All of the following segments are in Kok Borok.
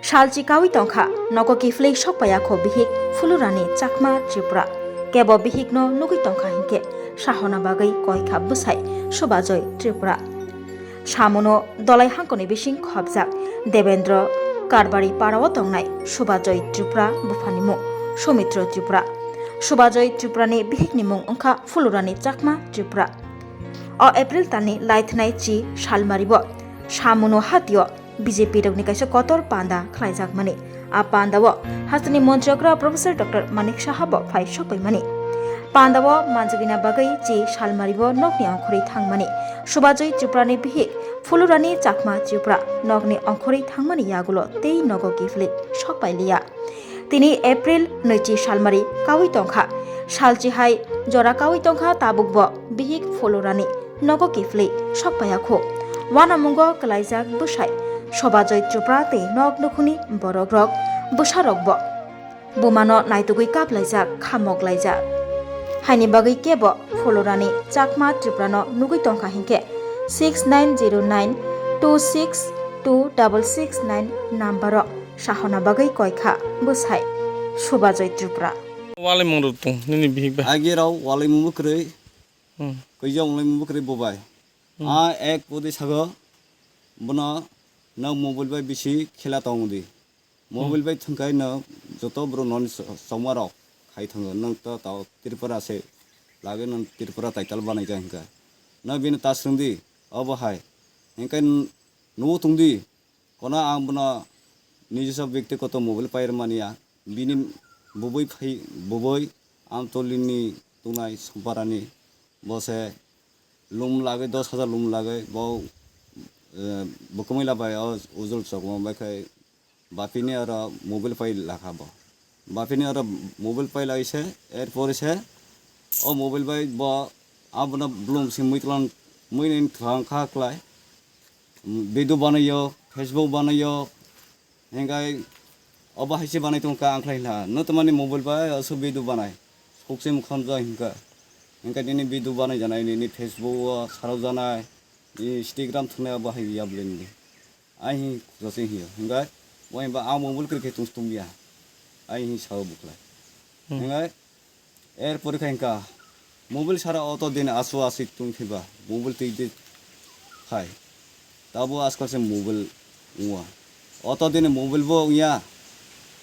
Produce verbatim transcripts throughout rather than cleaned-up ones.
Salchi kawi tongkha, nogo kiphilwi sokpaiya kho bihik Phulurani Chakma Tripura. Kebo bihikno nugwi tongkha hinkhe sahona bagwi koikha bwsai Subajoi Tripura. Samuno Dolai hangkoni bising khobjak Debendra Karbari parao tongnai Subajoi Tripura buphani mung Soumitra Tripura. Subajoi Tripurani bihikni mung wngkha Phulurani Chakma Tripura. O April talni laithnai chi salmaribo Samuno hatio B J P rokni kaisa kotor panda khlaijakmani. A pandao hasteni montri okra Professor Doctor Manik Saha bo phai sokpaimani. Pandao manjagwina bagwi chi salmaribo nokni ongkhorwi thangmani. Subajoi Tripurani bihik Phulurani Chakma Tripura nokni ongkhorwi thangmani yagulo tei nogo kiphilwi sokpailiya. Tini April nwichi salmari kawi tongkha. Salchi hai jora kawi tongkha tabukbo bihik Phulurani nogo kiphilwi sokpaiya kho. Wanamungo kwlaijak bwsai Sobajoi Tripura tei nok nukhungni borokrok bwsarokbo bumano naitugwi kaplaijak kha moklaijak. Haini bagwi kebo Phulurani Chakma Tripurano nugwi tongkha hinkhe six nine zero nine two six two double six nine numbero sahona bagwi koikha bwsai Subajoi Tripura. Walai mung rok tong nini bihik bai. Agi rao walai mung bwkrwi. Hmm. Koi jong lai mung bwkrwi bobai. Hmm. A ek podi sago bono nang mobile bai bisi khela tong di. Mobile Hmm. bai thwngkai no joto bro non chongma rok khai thango. Nang to tao Tripura se lage nang Tripura title banai ja hinka. Na bini ta swrwng di obo hai. Hinkai n-, nuo tong di. Kono ang bono nijesa byaktigoto mobile pairwmani ya. Bini bubui phai, bubui Amtolini tongnai Somparani. Bo se lum lagwi, dos hajar lum lagwi, bo, eh, bukumui labai o ujol chokma bai khai bapini oro mobile pai lakha bo. Bapini oro mobile pai lai se, er pore se o mobile bai bo abono blum si mui tlang, mui ni tlang kha klai. Video banayo, Facebook banayo, hingai obo hai se banai tong kha ang khlai hla. No tamani mobile bai oso video banai. Sokse mukham ja hinka. Hinka nini video banai janai, nini Facebook o sarok janai, Instagram thungnai obo hai ya blin di. Ai hi jose hiyo. Hingai bo hinba ang mobile kri khe tung tung ya. Ai hi sao buklai. Hmm. Hingai Er pore kha hinka mobile sara oto din asu asi tong phiba mobile twi di khai. Tabo askal se mobile wngwa. Oto din mobile bo wngya.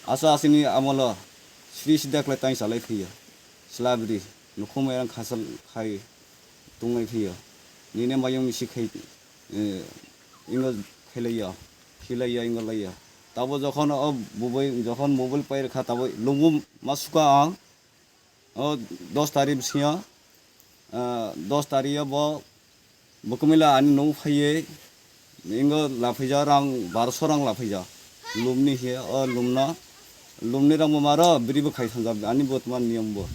Asu asini amolo sri sida khlai tang salai phiya. Slabri nukhung mairang khasal khai tonglai phiya. Nini mayung isi khai, eh, ingo khailaiya, khilaiya, ingo laiya. Tabo jokhon o bubui, jokhon mobile pai rwkha tabo lungu ma suka ang. O dos tarikh bisingo, ah, dos tarikh o bo bukumila ani nung phaiye, ingo laphaija rang barso rang laphaija. Lumni hiye, o lumno, lumni rang bo maro, biri bo khai thangjak, ani botman niyom bo.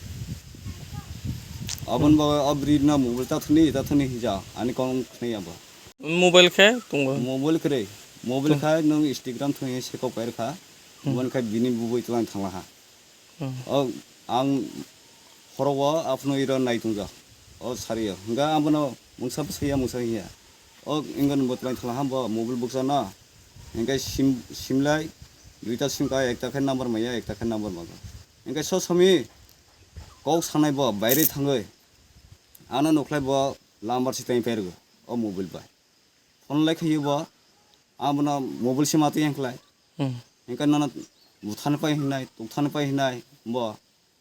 Abon bo o biri no mobile ta thuni, ta thuni hija, ani kong khnai abo. Mobile khe tongo? Mobile kre, mobile Tong- khai nung Instagram thuni se kok pair kha, Hmm. Mobile khai bini bubui tlang thangla ha. Hmm. O ang horo o aphano iro nai tongjak. O sari o. Hingga abono mungsa bwsaiya, mungsa hiya. O ingon bo twlang thangla ha bo mobile buksa no. Hingga sim, simlai duita sim ka ekta khe number maya, ekta khe number mago. Hingga so somi kok sanai bo baire thangoi. Ano nukhlai bo lambar si tang pergo. O mobile bai. Phone lai khayo bo. Abono mobile si matwi yang khlai. Hmm. Hingga nono buthan pai hinai, tukthan pai hinai bo.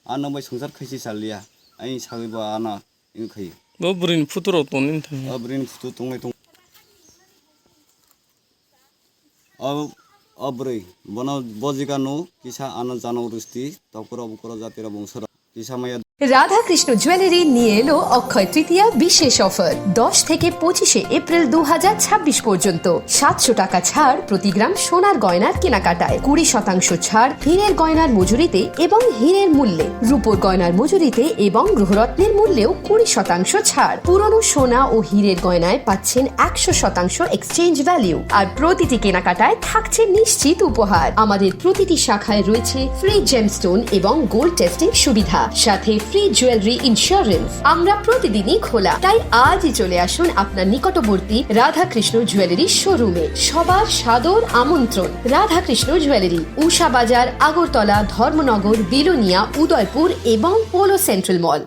Ano bai swngchar khaisi chaliya. Ai sagwi bo ano wng khayo. Bo bwrwini photo rok tongni thangya. O bwrwini photo tongnai tong. O, o bwrwi bono bo jigano kisa ano jano risti tokro bukro jatiro bongso rok kisa maya. Radhakrishna jewellery নিয়ে এলো অক্ষয় তৃতীয়া বিশেষ অফার। দশ থেকে পঁচিশে এপ্রিল দু হাজার ছাব্বিশ পর্যন্ত সাতশো টাকা ছাড় প্রতি গ্রাম সোনার গয়নার কেনাকাটায়, কুড়ি শতাংশ ছাড় হীরের গয়নার মজুরিতে এবং হীরের মূল্যে, রূপোর গয়নার মজুরিতে এবং গ্রহরত্নের মূল্যেও কুড়ি শতাংশ ছাড়। পুরনো সোনা ও হীরের গয়নায় পাচ্ছেন একশো শতাংশ এক্সচেঞ্জ ভ্যালু, আর প্রতিটি কেনাকাটায় থাকছে নিশ্চিত উপহার। আমাদের প্রতিটি শাখায় রয়েছে ফ্রি জেমস্টোন এবং গোল্ড টেস্টিং সুবিধা, সাথে ফ্রি জুয়েলারি ইন্স্যুরেন্স। আমরা প্রতিদিনই খোলা, তাই আজই চলে আসুন আপনার নিকটবর্তী রাধাকৃষ্ণ জুয়েলারি শোরুমে। সবার সাদর আমন্ত্রণ। রাধাকৃষ্ণ জুয়েলারি, উষা বাজার, আগরতলা, ধর্মনগর, বিলোনিয়া, উদয়পুর এবং পোলো সেন্ট্রাল মল।